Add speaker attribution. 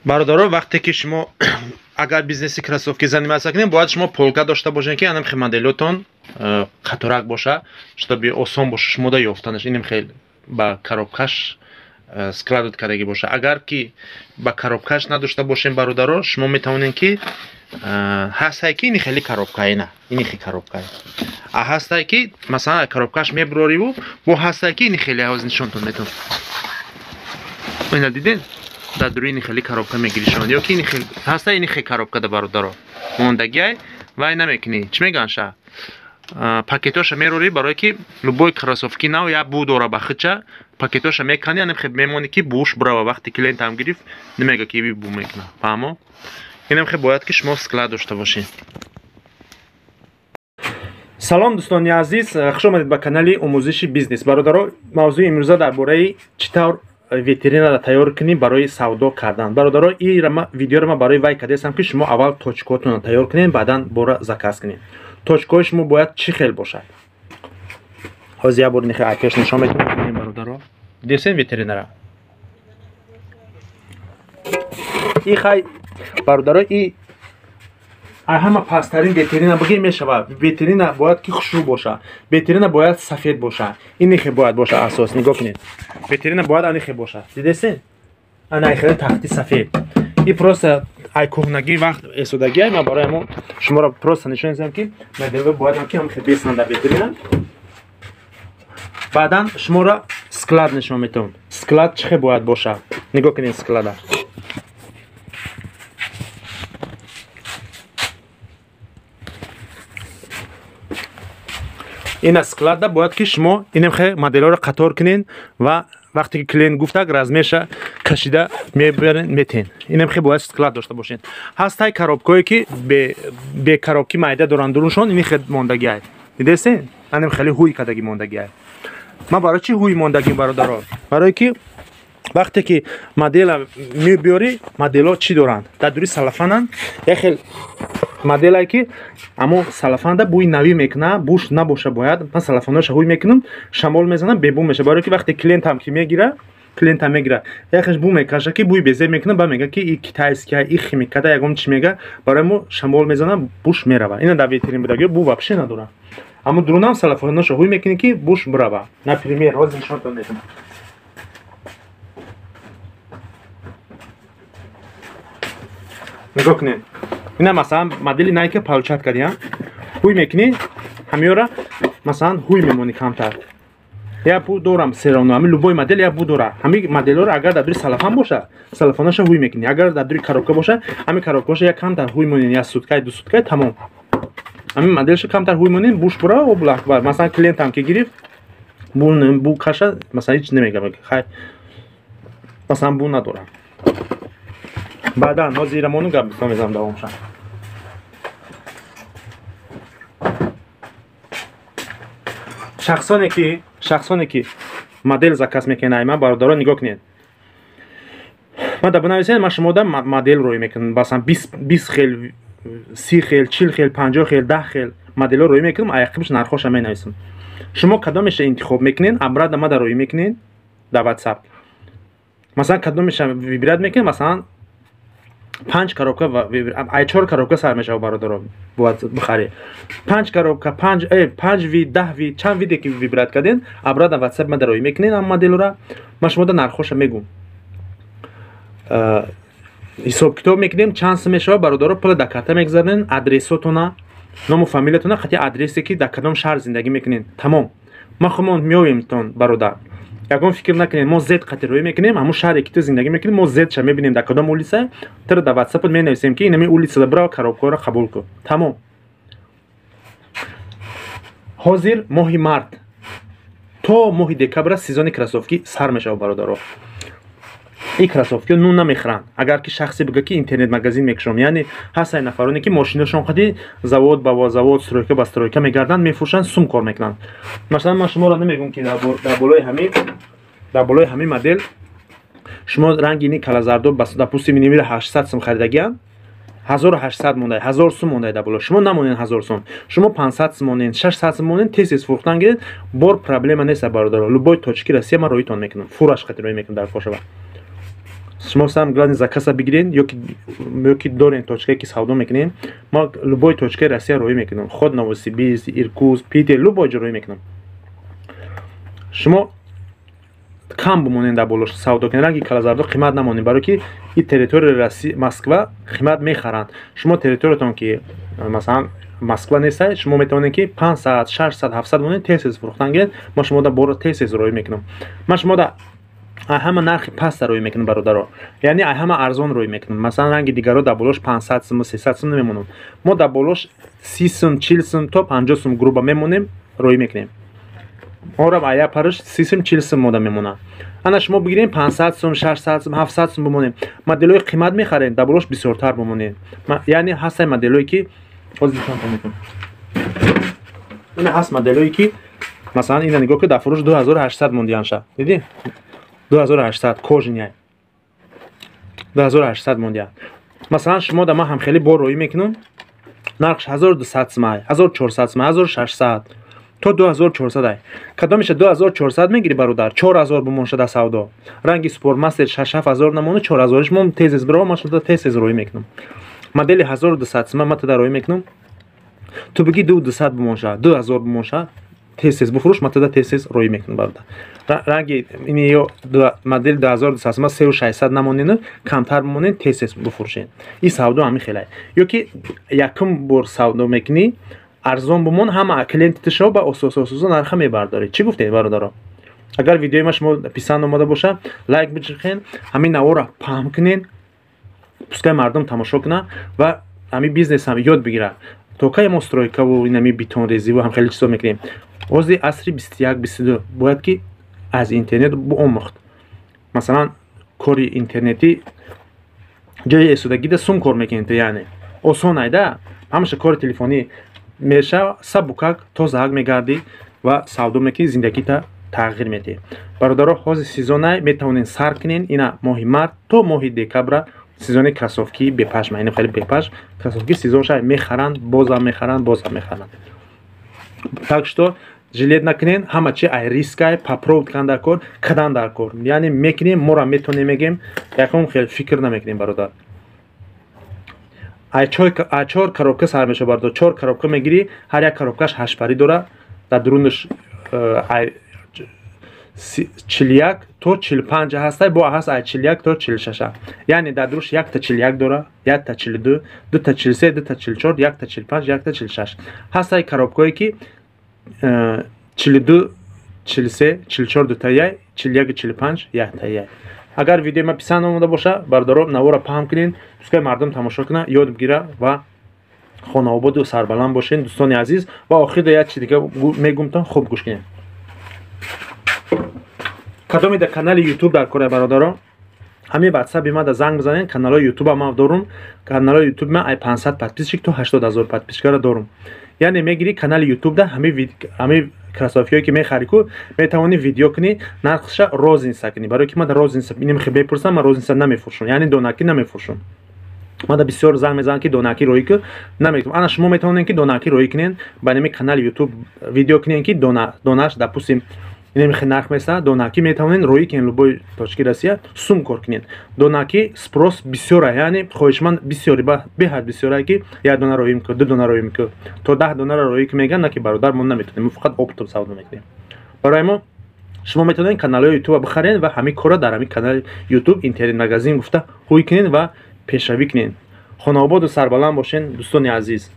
Speaker 1: Бародаро, вақте ки шумо агар бизнеси кроссовки заниматься кунед, бояд шумо полка дошта бошед, ки анам хел моделотон қаторак боша, чтобы осон боша шумода ёфтанаш. Инам хел ба коробкаш складот кардагӣ боша. Агар ки ба коробкаш надошта бошем, бародаро, шумо метавонед ки ҳастае ки ини хели коробка, ина ини хе коробка, а ҳастае ки масалан коробкаш меброриву, бо ҳастае ки ини хеле ҳоз нишонтон метавон. Ина дидед, дар дури ини хели коробка мегиришон, ё ки ини хел ҳаста, ини хе коробка да, бародаро, мондагиай вай намекунӣ, чӣ мегӯянд ша, пакетоша мерорӣ, барое ки любой кроссовки нав як бу дора ба хича, пакетоша мекани, анам хе мемонӣ ки буш бурава. Вақте клиентам гирифт, намега ки иби бу мекуна, фаҳмо? Инам хе бояд ки шумо склад дошта бошед. Салом, дӯстони азиз, хуш омадед ба канали омӯзиши бизнес. Бародаро, мавзӯи имрӯза дар бораи чӣ тавр витринара тайёр кунӣ барои савдо кардан. Бародаро, ин видеоро ман барои вай кардастам, ки шумо аввал точкаотонро тайёр кунед, баъдан бора заказ кунед. Точкаҳои шумо бояд чӣ хел бошад? Ҳозир як бор нихе айпеш нишон метавонем, бародаро. Дидесен витринара? И хай, бародаро, и ҳама пасттарин витрина бигем мешавад. Витрина бояд ки хушрӯ боша, витрина бояд сафед боша, инихе бояд боша асос. Нигоҳ кунед, витрина бояд анихе боша, дидесен? Ана хеле тахти сафед. И просто ай кӯҳнагӣ вақт эсодагиай, ман барои ҳамон шуморо просто нишон медиҳам, ки моделҳо бояд ки ҳам хел бесанд дар витрина. Баъдан шуморо склад нишон метавон. Склад чӣ хел бояд боша? Нигоҳ кунед склада. Ина склада бояд ки шумо инам хе моделҳоро қатор кунед ва вақте ки клиент гуфтак, размерша кашида мебарен, метен. Инам хе бояд склад дошта бошед. Ҳастай коробкое ки бе коробки майда доранд дуруншон, ини хе мондагиай, дидесен? Анам хеле ҳуй кадаги мондагиай. Ман барои чӣ ҳуй мондагим, бародаро? Барое ки вақте ки модела мебиёрӣ, моделҳо чӣ доранд дар дури салафананд. Як хел моделае ки амо салафанда бӯи навӣ мекуна, буш набоша бояд. Ман салафаноша ҳуй мекунам, шамол мезанам, бебӯ меша, барое ки вақте клиентам ки мегира, клиентам мегира, яхеш бӯ мекаша, ки бӯи безеб мекуна, ба мега ки и китайския, и химикада, ягон чӣ мега. Барои мо шамол мезанам, буш мерава. Ина дар витрин будагиё бӯ вообще надора, аммо дурунам салафаноша ҳуй мекунӣ, ки буш бирава. Например, ҳозир нишонтон медиҳам. Нигоҳ кунед, ина масалан модели Найка получат кардиам, ҳуй мекунӣ ҳамиёра, масалан ҳуй мемонӣ камтар, як бу дорам сероно. Ҳами любой модел як бу дора. Ҳами моделҳоро агар дар дури салафан боша, салафаноша ҳуй мекунӣ, агар дар дури коробка боша, ҳами коробкаоша як камтар ҳуй монен, як суткай, ду суткай, тамом. Ҳами моделша камтар ҳуй монен, буш бура, облакбар. Масалан, клиентам ки гирифт, бу каша, масалан, ҳеч намега, хай, масалан, бу надорам. Баъдан ҳозир мону гап мезанам, давом шад. Шахсоне ки модел заказ мекунед айма, бародаро, нигоҳ кунед, ман да бинависед, ман шумода модел рӯй мекунам, масалан 20 хел, 30 хел, 40 хел, 50 хел, 10 хел моделҳо рӯй мекунам, аяқибаш нархоша менависам. Шумо кадомеша интихоб мекунед, обратно мада рӯй мекунед дар WhatsApp. Масалан, кадомеша выбирать мекунед, масалан, панҷ коробка, ай чор коробка сар мешава, бародаро, бояд бихарӣ панҷ коробка, панҷ, панҷ вид, 10 вид, чанд виде ки выбирать карден, обратно WhatsApp мада рӯй мекунед ам моделора, ман шумода нархоша мегӯм, ҳисоб китоб мекунем, чанд сум мешава, бародаро. Пула дар карта мегузаронед, адресотона, ному фамилиятона, хати адресе ки дар кадом шаҳр зиндагӣ мекунед, тамом. Ма худмон меоемтон, бародар, ягон фикр накунед, мо зед қати рӯй мекунем. Ҳамун шаҳре ки ту зиндагӣ мекунӣ, мо зедша мебинем, дар кадом улица, туро дар ватсапот менависем, ки инами улицада бирав, коробкаҳоро қабул кун, тамом. Ҳозир моҳи март то моҳи декабра сезони кроссовки сар мешавад, бародаро. Ин кроссовкиҳо нун намехӯранд. Агар ки шахсе бигӯяд, ки интернет магазин мекушом, яъне ҳастанд нафароне ки мошинашон қади завод ба завод, стройка ба стройка мегарданд, мефурӯшанд, сум кор мекунанд. Масалан, ман шуморо намегӯм, ки дар болои ҳамин модел шумо ранги ини калазардо, допустим, инимира 800 сум харидагианд, 1800 мондай, 1000 сум мондай дар боло. Шумо намонед 1000 сум, шумо 500 сум монед, 600 сум монед, тез тез фурӯхтан гиред, бор проблема нест, бародаро. Любой точки Россия ман роитон мекунам, фураш қати роӣ мекунам дар кошава. Шумо самое главное заказа бигирен ё ки дорен точкае, ки савдо мекунем. Ма любой точкаи Россия роӣ мекунам, хоть Новосибирск, Иркутск, Питер, любой ҷо роӣ мекунам. Шумо кам бимонед, дар болош савдо кунед, ранги калазардо қимат намонед, барое ки и территорияи Россия, Москва қимат мехаранд. Шумо территориятон ки масалан Москва нестай, шумо метавонед, ки 500, 600, 700 монед, тез тез фурӯхтан гиред. Ма шумо да боро тез тез роӣ мекунам. Ман шумо да ҳама нархи паста роӣ мекунам, бародаро, яъне ҳама арзон роӣ мекунам. Масалан, ранги дигаро дар болош 500 сум, 300 сум намемонам. Мо дар болош 30 сум, 40 сум то 50 сум грубо мемонем, роӣ мекунем. Орам ая параш 30 сум, 40 сум мода мемонад. Ана шумо бигирем, 500 сум, 600 сум, 700 сум бимонем. Моделҳои қимат мехарем, дар болош бисёртар бимонем. Яъне ҳастай моделҳое, ки ина ҳаст, моделҳое, ки масалан ина нигоҳ ки дар фурӯш 2800 мондиянша, дидӣ? 2800 кожаный, 2800 мондиян. Масалан, шумо да ман ҳам хеле бор роӣ мекунам, нархш 1200 сумай, 1400 сумай, 1600 то 2400 ай. Кадомеша 2400 мегири, бародар, 4000 бимонша дар савдо. Ранги Спортмастер 6-7 ҳазор намону 4000 мон тез тез бирава. Ман шуда тез тез роӣ мекунам. Модели 1200 сума ма тада роӣ мекунам, ту бигӣ 2200 бимонша, 2000 бимонша, тез тез бифурӯш, ма тада тез тез роӣ мекунам, бародар. Ранги ини ё модели 2200 сума 3600 намонену камтар бимонен, тез тез бифурӯшен. Ин савдо ҳамин хелай. Ё ки якум бор савдо мекунӣ, арзон бимон, ҳама клиенти ту шава, ба осос ососо нарха мебардорӣ. Чӣ гуфтед, бародаро? Агар видеои ма шумо писанд омада боша, лайк биҷиқен, ҳамин навора паҳм кунен, пускай мардум тамошо кунад ва ҳамин бизнесам ёд бигирад. То кай мо стройкаву инами бетонрезиву ҳам хеле чизо мекунем? Ҳозир асри 21, 22, бояд ки аз интернет омӯхт. Масалан, кори интернетӣ ҷои эсудагида сум кор мекунед, яъне осон айда, ҳамаша кори телефонӣ мешава, сабукак тозаак мегардӣ ва савдо мекунӣ, зиндагита тағйир медиҳӣ. Бародаро, ҳозир сезонай, метавонед сар кунед. Ина моҳи март то моҳи декабра сезони кроссовки бепашма, ина хеле бепашм кроссовки сезон шай, мехаранд, бозам мехаранд, бозам мехаранд. Так что жалеть накунед, ҳама чи ай рискай, попробовать кан дар кор, кадан дар кор. Яъне мекунем, моро метонем, мегем, якум хел фикр намекунем, бародар. Ай чор коробка сар мешава, бародар. Чор коробка мегирӣ, ҳар як коробкаш ҳаштпарӣ дора, дар дурунаш 41 то 45 ҳастай, бо ҳаст ай 41 то 46-а. Яъне дар дуруш якта 41 дора, якта 42, дута 43, дута 44, якта 45, якта 46. Ҳастай коробкое, ки 42, 43, 44 дутаяй, 41, 45 яктаяй. Агар видеои ма писанд омода боша, бародаро, навора паҳм кунед, пускай мардум тамошо кунад, ёд бигира ва хонаободу сарбаланд бошед, дӯстони азиз. Ва охирда як чи дига мегумтон, хуб гӯш кунед. Кадоме дар канали Ютуб дар кора, бародаро, ҳамин ватсаби ма да занг бизанед. Каналҳои Ютуба ма дорум, каналҳои Ютуб ма ай 500 подписчик то 80 ҳазор подписчикаро дорум. Яъне мегирӣ канали Ютубда ҳамин кроссовкиҳое, ки мехарӣ ку, метавонӣ видео кунӣ, нархша розница кунӣ. Барое ки ма да розница инем хе мепурсам, ма розница намефурӯшам, яъне донакӣ намефурӯшам. Мада бисёр занг мезанам, ки донакӣ роӣ ку, наметавонам. Ана шумо метавонед, ки донакӣ роӣ кунед, ба нами канали Ютуб видео кунед, ки донаш, допустим, инами хе нарх меса, донакӣ метавонед роӣ кунед, любой точки Россия, сум кор кунед. Донакӣ спрос бисёра, яъне хоҳишманд бисёри, беҳад бисёра, ки як дона роӣ мекун, ду дона роӣ мекун, то 10 донаро роӣ ки мегӯянд. На ки, бародар, мо наметавонем, мо фақат оптом савдо мекунем. Барои мо шумо метавонед каналҳои Ютуба бихаред ва ҳамин корро дар ҳамин канали Ютуб интернет магазин гуфта ҳуй кунед ва пешравӣ кунед. Хонаободу сарбаланд бошед, дӯстони азиз.